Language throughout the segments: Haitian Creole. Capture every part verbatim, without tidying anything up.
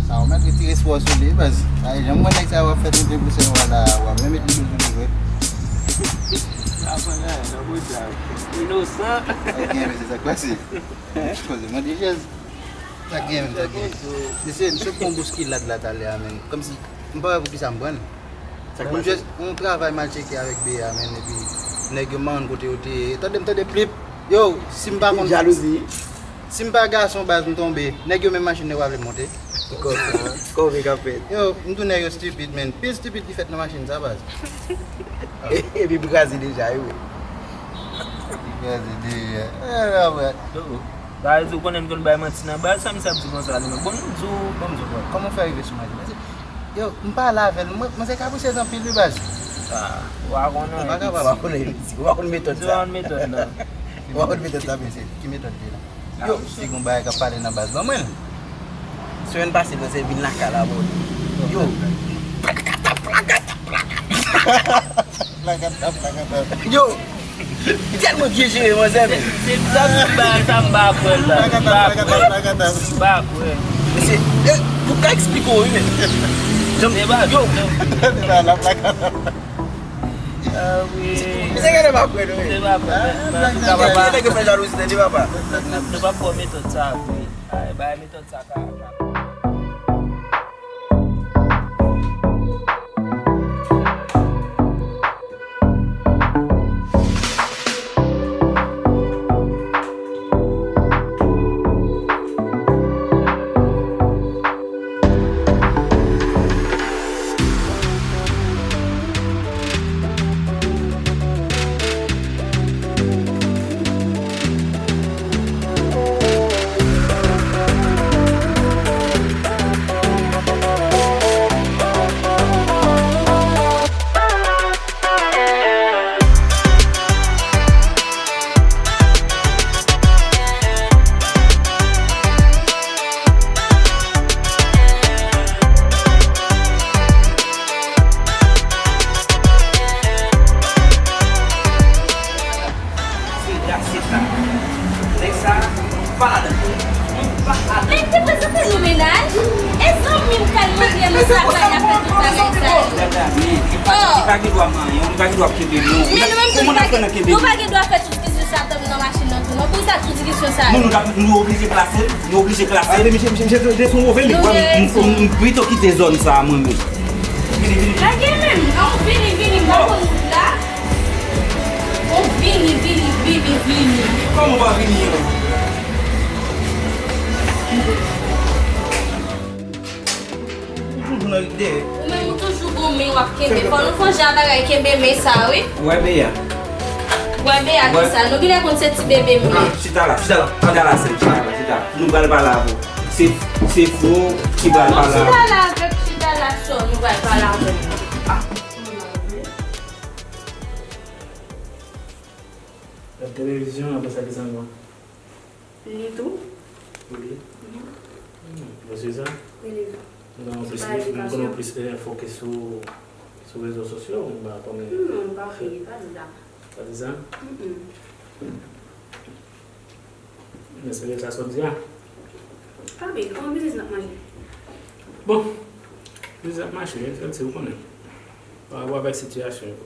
Sa w mèt retire espò sou li, baz. Ay, janm wè nèg sa yo ap fè tout de pou sèvo a la, w ap menm met li sou li vre. Sa pran nan, nan bouda. Inosan. Sa k gen, mesye, sa k pase? Poze mande jèz. Sa k gen, menm, sa k gen. Mesye, misye pran bouskilad la talè a, menm. Kòmsi, m pa wè poukisa m pran l. Sa k pase? M just, yon travay m al tcheke avèk Bea, menm, epi nèg yo manyen kote yo te ye. Tande m, tande plip. Yo, si m pa konn. Jalouzi. Si m pa gason, baz, m tonbe. Nèg yo menm machin yo pa vle monte. Kòve k ap fèt. Yo, m di w nèg yo stupid, menm. Pil stupid ki fèt nan machin sa, baz. Epi braze deja, wi. Li kraze deja. Eh, la, brat. Yo, sa vle di ou konnen m konn bay manti nan baz, sa misye ap di konsa li menm. Bon, nou di w, bon, m di w, bro, kòman w fè rive sou manti? Yo, m pale avè l, mwen, mwen se kaprisyèz anpil, wi, baz. Ah, ou pa konnen. Ou pa kapab. Ou pa konnen, ou pa konn metòd sa. Ou pa konn metòd, non. Ou pa konn metòd sa, mesye. Ki metòd li la? Yo, si gon bagay k ap pale nan baz, ban mwen l. Semèn pase, mwen se vin lakay la, bro. Yo. Plakata, plakata, plakata. Plakata, plakata. Yo. Li tèlman byen jere, manzè, men. Se, se sa m di bagay sa, m pa kwè l la. Plakata, plakata, plakata. M pa kwè. Mesye, eh, pou ka eksplike w, wi, men. Yo. Se pa la plakata. Ah, wi. Misye genlè pa kwè nou, wi. Se pa kwè, men, men, antouka, papa. Nèg yo fè jalouzi, tande, papa. Nou, nou, nou pa fè metòd sa, wi. Ay, bay metòd sa, ka, ka. Se rasis sa. Nèg sa, pa ladan. Pa ladan. Men te prezante nou mennaj. E zanmi m k al montre nou sa k al ap fè tout bagay sa yo. Dada, men, li pa, li pa gen dwa manyen, li pa gen dwa kenbe nou. Men nou menm tou, nou pa gen, nou pa gen dwa fè tout diskisyon sa tann nan machin nan tou, non. Poukisa tout diskisyon sa yo? Non, nou ta, nou oblije klase, nou oblije klase. Gade, misye, misye, misye, misye se yon move nèg. Nou reyisi. M, m, m pito kite zòn sa a, mwen menm. Vini, vini. Lage men m. An, vini, vini, m pa konn wout la. Bon, vini, vini, vini, vini. Kòman w pa vini an? Ou toujou nan ide. Ou menm ou toujou gon men w ap kenbe. Fò nou fè yon jan bagay kenbe men sa, wi. Ou wè Bea? Ou wè Bea ki sa? Nou genlè konn se ti bebe m ye. Ah, chita la, chita la. Chita la, sè, chita la, chita. Nou pral pale avè w. Se, se fò ki pral pale avè w. Non, chita la avèk, chita la sè, nou pral pale avè l. Ah. Gad televizyon, apre sa, ki sa ankò? Li tou. Li? Mhm. Hmm, bon, se sa? Wi, li. M konnen w plis, m konnen w plis, eh, fokis sou, sou rezo sosyo, m pa konnen. Non, pa vre, pa di sa. Pa di sa? Mm-mm. Men se sa w di a. Pa vre, kòman biznis n ap manje? Bon, biznis ap mache, se, se ou konnen. Pa rapò avèk sitiyasyon yo.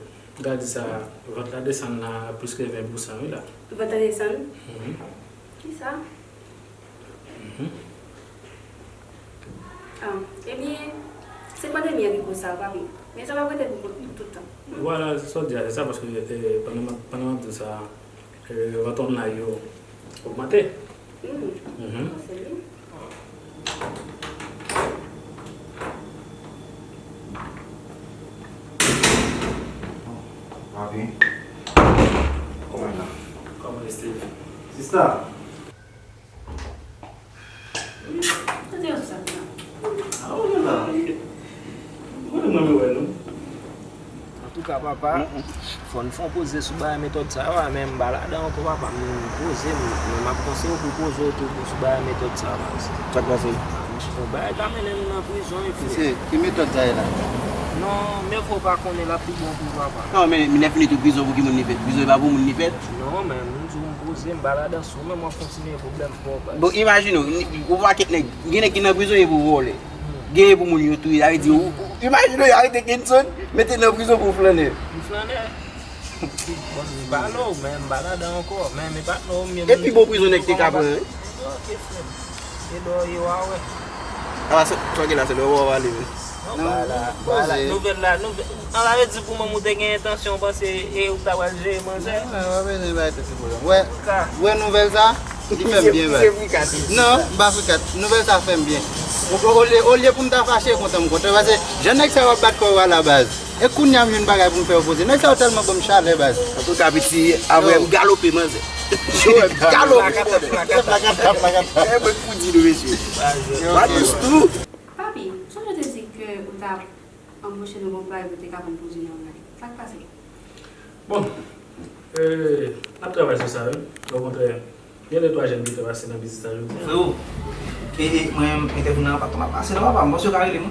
Gade sa, vant la desann la plis ke ven pousan, wi la. Vant la desann? Mhm. Kisa? Mhm. Ah, ebyen, se pandemi an ki koz sa, papi. Men sa p ap rete pou, pou tout tan. Vwala, se sa w di a, se sa, paske, eh, pandan m ap, pandan m ap di w sa, eh, vant online yo ogmante. Hmm. Mhm. Sa se li. Papi. Kòman la? Kòman, Steve? Sista. Kote yo sa la? Ah, ou la? Ou konnen mwen, mwen wè nou. Antouka, papa, fò n fè yon poze sou bagay metòd sa yo a, men m pa ladan ankò, papa. M poze m, men m ap konseye w pou w poze w tou sou bagay metòd sa yo a. Sa k pase? Bon, bagay ka mennen n nan prizon, epi... Mesye, ki metòd sa ye la? Non, men fò w pa konnen, l ap pi bon pou w, papa. Non, men, men lè fini tou, prizon pou ki moun li fèt? Prizon e pa pou moun li fèt? Non, men m di w m poze, m pa ladan sou, men m ap kontinye pwoblèm pa w, baz. Bon, imajine w, ni, ou pakèt nèg, gen nèg ki nan prizon e pou vòlè. Hmm. Gen e pou moun yo touye, sa vle di, ou, ou, imajine w, yo arete Kenson, mete nan prizon pou flannè. Pou flannè? Bon, m pa lò, men m pa ladan ankò, men, men pa lò, men... E pi bon prizon nèg te ka pran, wi. Ok, frè m. E lò yo a wè. A, se, sa gen la, se lè w a pale, wi. Non, ba la, ba la, nouvèl la, nouvèl, an, sa vle di pou mwen, ou te gen entansyon w panse e ou ta pral jere manzè? Mwen, mwen pa bezwen bay tèt li pwoblèm. Wè, wè nouvèl sa, li fè m byen, baz. Non, m pa frikat. Nouvèl sa fè m byen. O, o, olye, olye pou m ta fache, kontan m kontan. Paske jan nèg sa yo ap bat kò yo a la, baz. E kounye a m jwenn bagay pou m fè yo poze. Nèg sa yo tèlman ban m chalè, baz. Antouka, piti, apre m galope manzè. Galope, brother. Plakata, plakata. E mwen k pou di nou, mesye. Badous tou. Papi, sonje w te di ke ou t ap anboche nou gon play pou te ka vin poze nan online. Sa k pase? Bon, eh, n ap travay sou sa, wi. Okontrè, gen de twa jèn ki te pase nan biznis la jodi a. Freo, e, e, mwen menm, entèvyou nan pa t mal pase non, papa, m panse yo ka rele m, wi.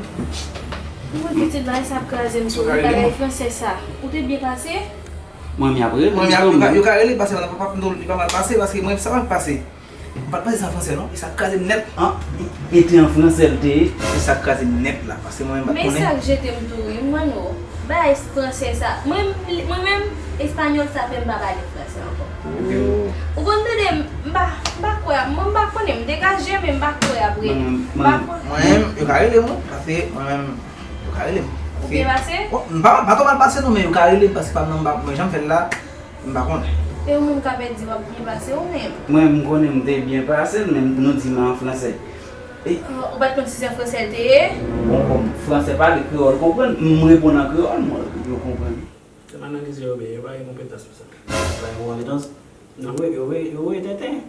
Mwen pitit bagay sa ap kraze m tou, wi, bagay fransè sa. Ou te byen pase? Mwen menm y ap rele m, yo ka, yo ka rele m, pase nan papa m tou, li pa mal pase, paske mwen menm sa pa mal pase. M pa t panse se an fransè non, e sa t kraze m nèt. An, e te an fransè l te ye? Se sa t kraze m nèt la, paske mwen menm m pa t konnen. Men sa k jete m tou wi, m konn ou. Bagay fransè sa, mwen, mwen menm, espanyòl sa fè m pa pale fransè ankò. Ou konn tande m, m pa, m pa kwè, mwen m pa konnen, m degaje, men m pa kwè apre. M pa konnen. Mwen menm, yo ka rele m wi, paske mwen menm, yo ka rele m. Ou byen pase? Bon, m pa, m pa twò mal pase non, men yo ka rele m, paske pa m nan, m pa, mwen jan m fè l la, m pa konnen. E ou menm k ap di w ap byen pase ou menm? Mwen, m konnen m te byen pase l, men nou di m an fransè. E... Ou pa t konn si se fransè l te ye? Bon, kòm fransè pale, kreyòl konprann, m reponn an kreyòl, mwen, yo konprann. Fè m analize yo byen, yo pa gen konpetans pou sa. Yo pa gen konpetans? Yo voye, yo voye, yo voye tenten.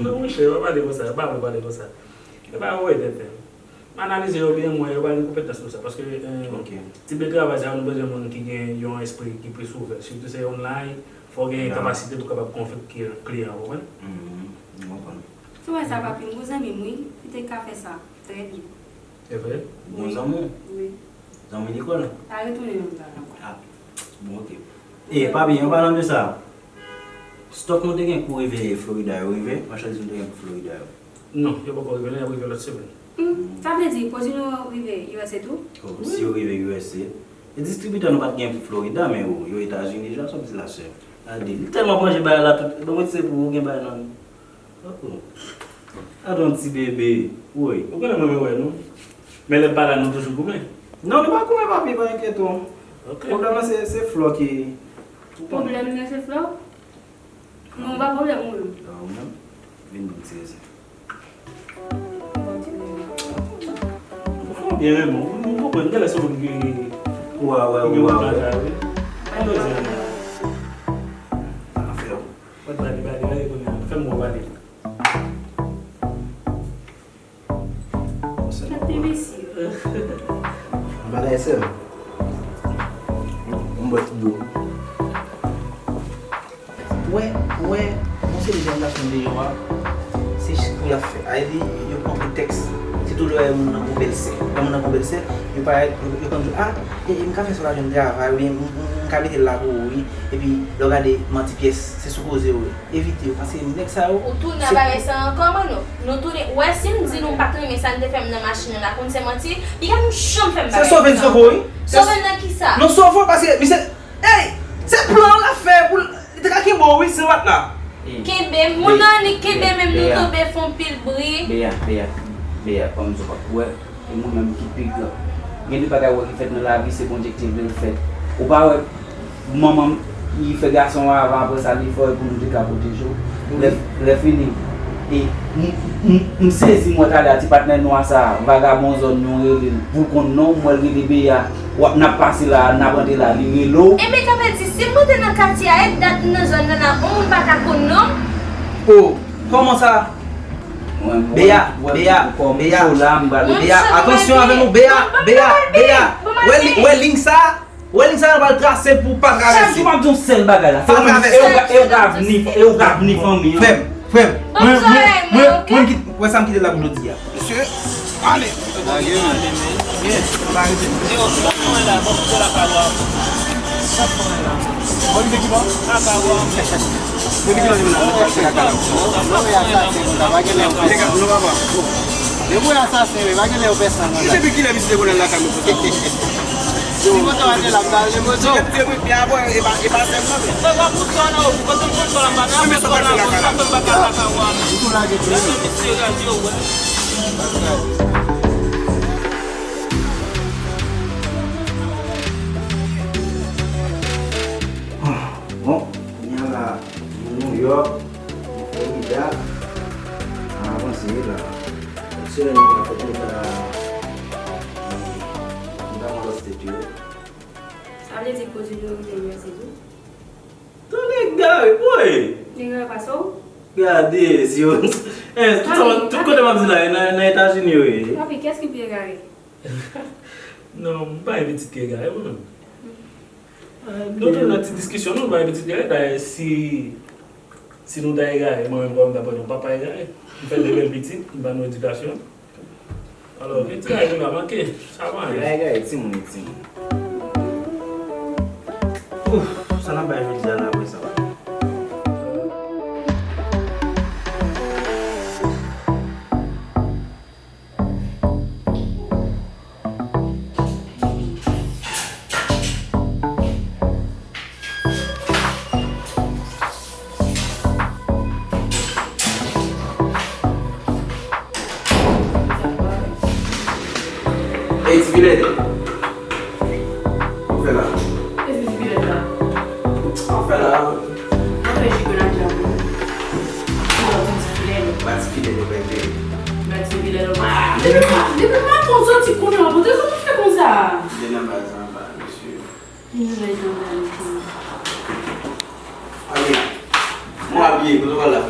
Non, monchè, yo pa pale konsa, yo pa vle pale konsa. Yo pa voye tenten. M analize yo byen, m wè yo pa gen konpetans pou sa, paske, eh, tip de travay sa yo, nou bezwen moun ki gen yon espri ki plis ouvè. Sitou se online, fò w gen kapasite pou w kapab konvenk kliyan, kliyan, w konprann? Mhm, m konprann. Sou wè sa, papi m, gon zanmi m, wi, li te ka fè sa trè byen. Se vre? Gon zanmi w? Wi. Zanmi lekòl? Pa retounen nan zòn nan ankò. Ah, bon, ok. E, papi, an palan de sa, stock nou te gen pou rive Florida yo rive? Machandiz nou te gen pou Florida yo? Non, yo poko rive non, y ap rive lòt semèn. Hmm, sa vle di, pwodui nou yo rive U S A tou? Oh, si yo rive U S A. E distribitè nou pa t gen pou Florida, men yo, yo Etazini deja, sa w di la, sè? Gade, li tèlman ap manje bagay la tout, bon, mwen se pou ou gen bagay nan. Oh, oh. Gade yon ti bebe, woy. Ou konnen mwen, mwen wè nou. Men lè m pa la, nou toujou goumen. Non, nou pa goumen, papi, pa enkyete w. Ok. Pwoblèm nan se, se Flò ki... Pwoblèm nan se Flò? Non, pa pwoblèm ou menm. A, ou menm? Vin ban m ti rezen. Ou fè w byen renmen w. Ou konprann, genlè se moun ki... Ou a wè, ou a wè. Mwen rezen la. Afè w. Mwen bale, bale, bale kounye a. Fè m wè w bale. Gade mesye. Bagay sè m. M bwè ti dlo. Wè, wè, yon seri jèn gason deyò a, se ch-, pou y ap fè. A di, yo pran pretèks. Sitou lè yo wè moun nan gon bèl sè. Lè moun nan gon bèl sè, yo parèt, yo, yo konn di, a, e, e, m ka fè sa w pa jwenn travay, oubyen m, m, m ka mete l la pou ou, wi. Epi, lè w gade, manti pyès, se sou koze yo ye. Evite yo, paske nèg sa yo... Ou tounen a bagay sa ankò, Manno? Nou tounen, ou wè si m di nou m pa t renmen sa n te fè m nan machin nan la, konn se manti, Piga nou janm fè m bagay konsa. Se sove n sove w, wi. Sove n nan kisa? Nou sove w paske misye, ey, se plan l ap fè pou l, li te ka kenbe w, wi, si l pa t la. Kenbe m, moun nan annik kenbe menm nou tonbe fè yon pil bri. Beya, Beya, Beya, ban m di w, wè, e mwen menm ki pi gran. Gen de bagay wè ki fèt nan lavi, se Bondye ki te vle l fèt. Ou pa wè, manman m, li fè gason an avan, apre sa, li fè w pou nou te ka pwoteje w. Lè, lè fini, e, m, m, m sezi, mwen, talè a, ti patnè nwa sa, vagabon zòn nou rele l, pou l konn non, m wè l rele Beya, w ap, n ap pase la, n ap antre la, li rele w. Enben, sa vle di, si m rete nan katye a, e dat m nan zòn nan la, yon moun pa ka konn non m? O, kòman sa? Beya, Beya, Beya, Beya, atansyon avè nou, Beya, Beya, Beya. Wè li, wè liy sa, wè liy sa, nou pral trase pou pa travèse. Chak jou m ap di yon sèl bagay la. Se ou menm, e ou ka, e ou ka vini, e ou ka vini fanmi an. Frè m, frè m, mwen, mwen, mwen, mwen ki, wè sa m kite la pou jodi a. Mesye, ale. Depi kilè w te vin la, nou pral fè kaka la. Non, men asasen, wi, pa gen lè yo fè sa, non. Depi kilè misye te konn al lakay mwen konsa? Si mwen te wate la, m ta ale mwen di. Depi, depi, depi, depi, e pa, e pa sèl mwen, men. Mwen pa pou sa, non, ou konn konn sa la, m pa nan afè sa la, konn sa, m pa ka lakay ou a. Ou tou lage tou. Lè misye radyo, wè. Bon, kounye a la, nou Nouyòk, nou Florida, n ap avanse la. Chak semèn, nou ka fè konn sa, e, nou ka pran lòt state yo. Sa vle di koze nou rive U S A tou? Tande gare, boy! Nèg la pase w? Gade, si yo, eh, tout sa, tout kote m ap di la, e nan, nan Etazini yo ye. Papi, kiyès ki pi egare? Non, m pa gen pitit ki egare, mwen menm. Eh, nou te nan ti diskisyon, nou pa gen pitit ki egare. Dayè, si, si nou ta egare, mwen menm, kòman m ta pran yon papa egare? M fè de bèl pitit, m ba nou edikasyon. Alò, gen ti bagay ki pa manke, sa pa anyen. Gen bagay, timoun e timoun. Ouf, sa n ap bay jodi a la, apre sa. Ey, ti vilèt. Ou fè la? Kiyès ki ti vilèt la? Ou fè la? Mwen fè ji grenadya pou ou. Ou wè ti vilèt. Ba ti vilèt, ou fè te. Ba ti vilèt, ou fè. Depi m, depi m pa konn soti kounye a, pote sa pou fè konsa. Vin anba, anba, mesye. Vin anba, anba, mesye. Ale. Mwen abiye, kote w pral la?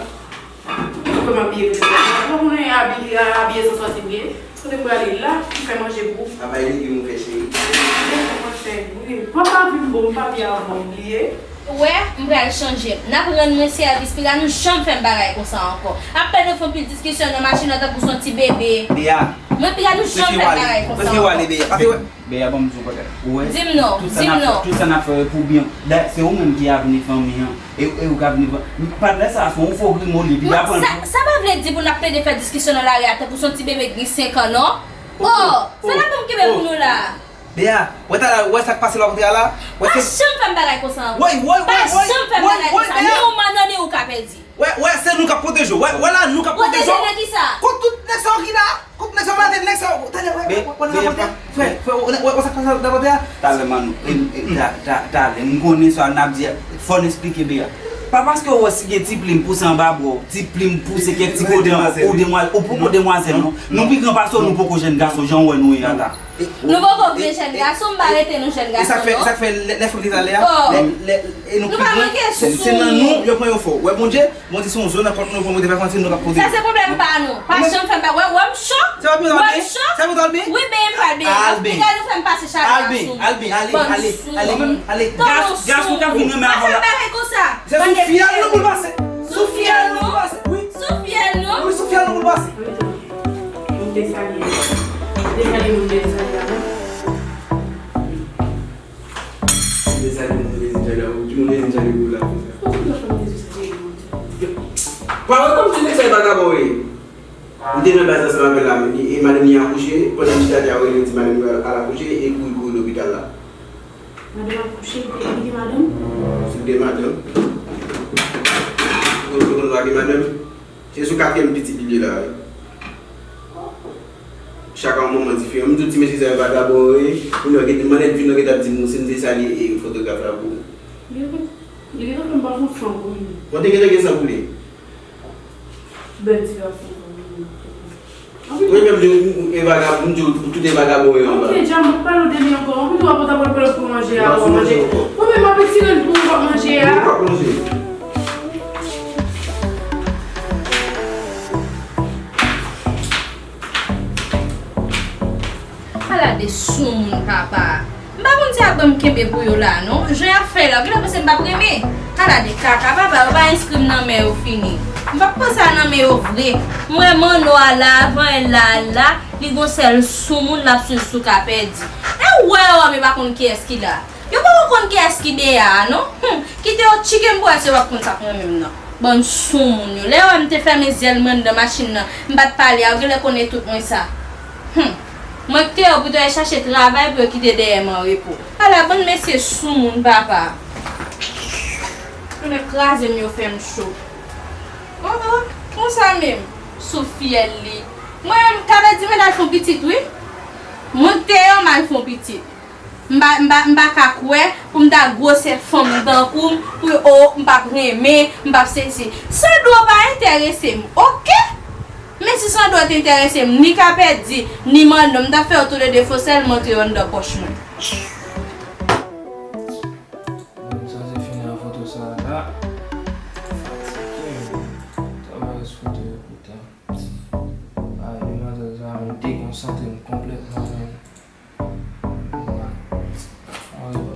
Kote m abiye, kote m pral la? Ou konnen abiye, abiye san sòti byen. Kote m prale la, m fè manje pou ou. A bay legim ou fè cheri. Legim mwen fè, wi. Papa vin bon, m pa byen avan, ou bliye. Ou wè, m pral chanje. N ap rann mwen sèvis, piga nou janm fè m bagay konsa ankò. Apèn nou fè yon pil diskisyon nan machin nan tankou se yon ti bebe. Bea. Mwen piga nou janm fè m bagay konsa ankò. Kote w ale, Bea? Kote w ale, Bea? Bea, ban m di w yon bagay. Ou wè? Di m non, di m non. Tout sa n ap fè pou byen. Dayè, se ou menm ki avni fanmi an. E, e ou k avni fanmi. Patnè sa, se yon fo grimo li, li pa pran l pou. Sa, sa pa vle di pou n ap plede fè diskisyon nan lari a tankou se yon ti bebe ki gen senk an, non. Oh, sa n ap ban m kenbe pou nou la. Bea, wè talè, wè sa k pase lòt kote a la? Wè se. Pa janm fè m bagay konsa ankò. Woy, woy, woy, woy, woy, woy. Pa janm fè m bagay konsa. Ni ou manno, ni ou ka pèdi. Wè, wè, se nou k ap pwoteje w. Wè, wè la, nou k ap pwoteje w. Pwoteje nan kisa? Kont tout nèg sa yo ki la. Kont nèg sa yo la, nèg sa yo. Tande, wè, wè, wè, wè, frè, frè, wè, wè, wè sa k pase nan pòtè a? Talè, manno, e, e, ta, ta, talè, m konnen sa n ap di a, fò n esplike Bea. Pa paske w wè si gen ti plim pouse anba bra w, ti plim pouse kèk ti kote anba, ou demwazèl, ou poko demwazèl, non. Nou pi gran pase w, nou poko jèn gason, jan w wè nou ye a la. Nou poko vle jèn gason, m pa rete nou jèn gason, non. E sa k fè, sa k fè lè, lè fanm te talè a, lè, lè, e nou pi gran, se, se nan nou yo pran yo fò. Wè Bondye, Bondye se yon zòn ankò nou pran, Bondye pa konn si nou k ap koze. Sa se pwoblèm pa nou. Pa janm fè m pa, wè, wè m cho. Wè m cho. Wi, ben, m pral ben. Al ben. Piga nou fè m pase chalè a sou mwen. Al ben, ale, ale, ale, ale, ale. Gas, gas nou k ap vin renmen avè w la. Pa fè bagay konsa. Se sou fyèl nou pou l pase. Sou fyèl nou pou l pase, wi. Sou fyèl nou. Wi, sou fyèl nou pou l pase. Moun te salye. Moun te salye, moun te salye avè. Moun te salye, moun te salye avè. Moun te salye pou la konsa. Ou di lòt moun te salye, moun te. Pa wè kòm ti nèg sa e vagabon wi. M te nan baz ansanm avè l la, men li, e madanm li akouche, pandan m chita te a, rele yo di madanm li al akouche, e kouri kouri lopital la. Madanm akouche, li te gen madanm? Si w gen madanm, ou te konn w gen madanm, se sou katriyèm pitit li ye la, wi. Chak a yon moman diferan. M di w ti mesye sa yo vagabon yo ye, kounye a w gentan mannèt vin nan gentan ap di m si m te salye e fotograf la pou ou. Li gentan, li gentan fè m pa fon san pou li. Bon, te gentan gen san pou li. Bèl ti gason sa, wi. Wi, menm di w, e vagabon, m di w, tout e vagabon yo anba. Ok, dja, m ap pale w de li ankò. Anpil w ap pral pale pou manje a, w ap manje. Mwen menm, m ap etire l pou ou, w ap manje a. Ou ap manje. Ala de soumoun papa. M pa konn si y ap ban m kenbe pou yo la non. Jan y ap fè la, ou genlè panse m p ap renmen. Ala de kaka papa, yo pa enskri m nan men yo fini. M p ap pran sa nan men yo vre. M wè Manno a la, avan l la, la, li gon sèl soumoun l ap swiv sou ka pèdi. E ou wè yo, men pa konn kiyès ki la. Yo poko konn kiyès ki deyò a non. Hum, kite yo tchike m pou wè si yo p ap konn sa k renmen m nan. Bann soumoun yo. Lè yo wè m te fèmen zyè mwen anndan machin nan, m pa t pale a, yo genlè konnen tout mwen sa. Hum. Mwen kite yo pou yo al chache travay pou yo kite dèyè m an repo. Ala bann mesye soumoun papa. Tounen kraze m yo fè m cho. Oh oh, konsa menm. Sou fyèl li. Mwen menm, ka vle di mwen al fè yon pitit wi. Mwen kite yo m al fè yon pitit. M pa, m pa, m pa ka kwè pou m ta gwosè fanm tankou m, pou yo, o, m p ap renmen, m p ap sesi. Sandro pa enterese m, oke? Men si Sandro te enterese m, ni ka pèdi, ni Manno, m t ap fè yo toulede fo sèl montre yo anndan pòch mwen. Mwen sanse fini ak foto sa a la. Fatige, mwen. Travay sou foto yo pou tè. Ay, demwazèl sa a, mwen dekonsantre m konplètman, men. Mwen, mwen,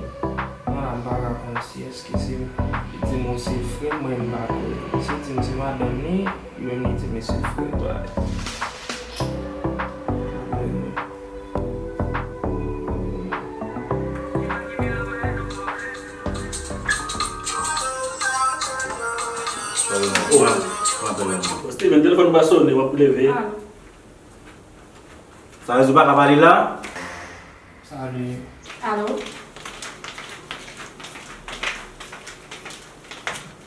mwen pa ka konn si èske se, li di m ou se frè m, mwen m pa kwè. Si l di m se madanm li, li menm li di m se frè m, bagay. Oh, Steven, telefòn pa sonnen, w ap leve. Alo. Sa vle di w pa ka pale la? Salut. Alo?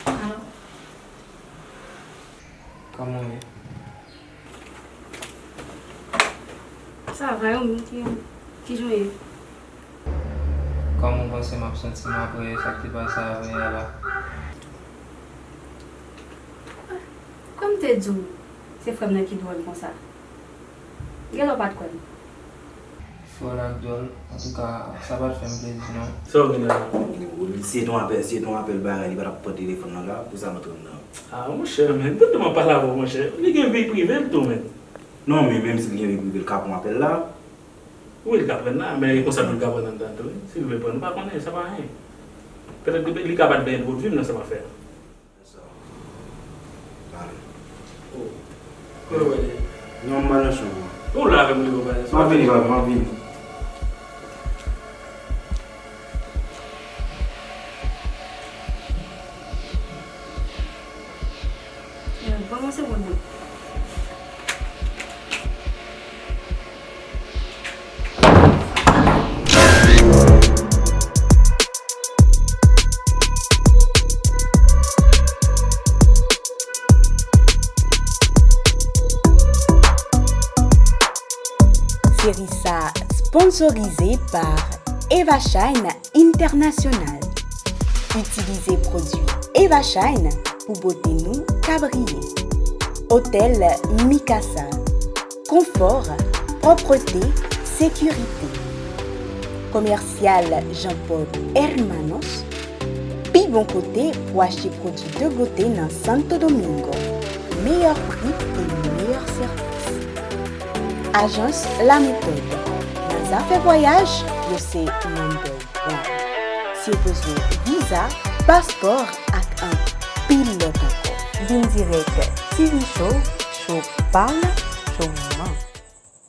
Alo? Kòman w ye? Sa va, e ou menm, ki, ki jan w ye? Kòman w panse m ap santi m apre sa k te pase avè a la? Kòm m te di w, se frè m nan ki dwòl konsa. Genlè w pa t kwè m. Frè w la dwòl. Antouka, sa pa t fè m plezi, non. Sa w gen la? Se te yon apèl, se te yon apèl bagay, li pa t ap pran telefòn nan la, pou sa m antre anndan. Ah, monchè, men, tande m ap pale avè w, monchè. Li gen vi prive l tou, men. Non, men menm si l gen vi prive, l ka pran apèl la. Wi, l ka pran la, men e konsa tou l ka pran anndan tou, wi. Si l vle pran, nou pa konnen, sa pa anyen. Petèt li, li ka pa t byen entwodui m nan sa m ap fè a. Sa. Pale. Oh. Kote w prale? Non, m pral nan chanm mwen. Ou la avè m, ou pale. M ap vini, papa, m ap vini. Ban mwen segonn. Seri sa a sponsorize pa Eva Shine International. Itilize pwodui Eva Shine pou bote nou ka briye. Otèl Mikasa. Konfò, pwòpte, sekirite. Komèsyal Jean Paul Hermanos. Pi bon kote pou achte pwodui de bote nan Santo Domingo. Meyè pri e meyè sèvis. Ajans La Méthode. Nan zafè vwayaj, yo se number one. Si w bezwen viza, paspò ak anpil lòt ankò. Vin dirèk, T V Show, show pa w, show moman.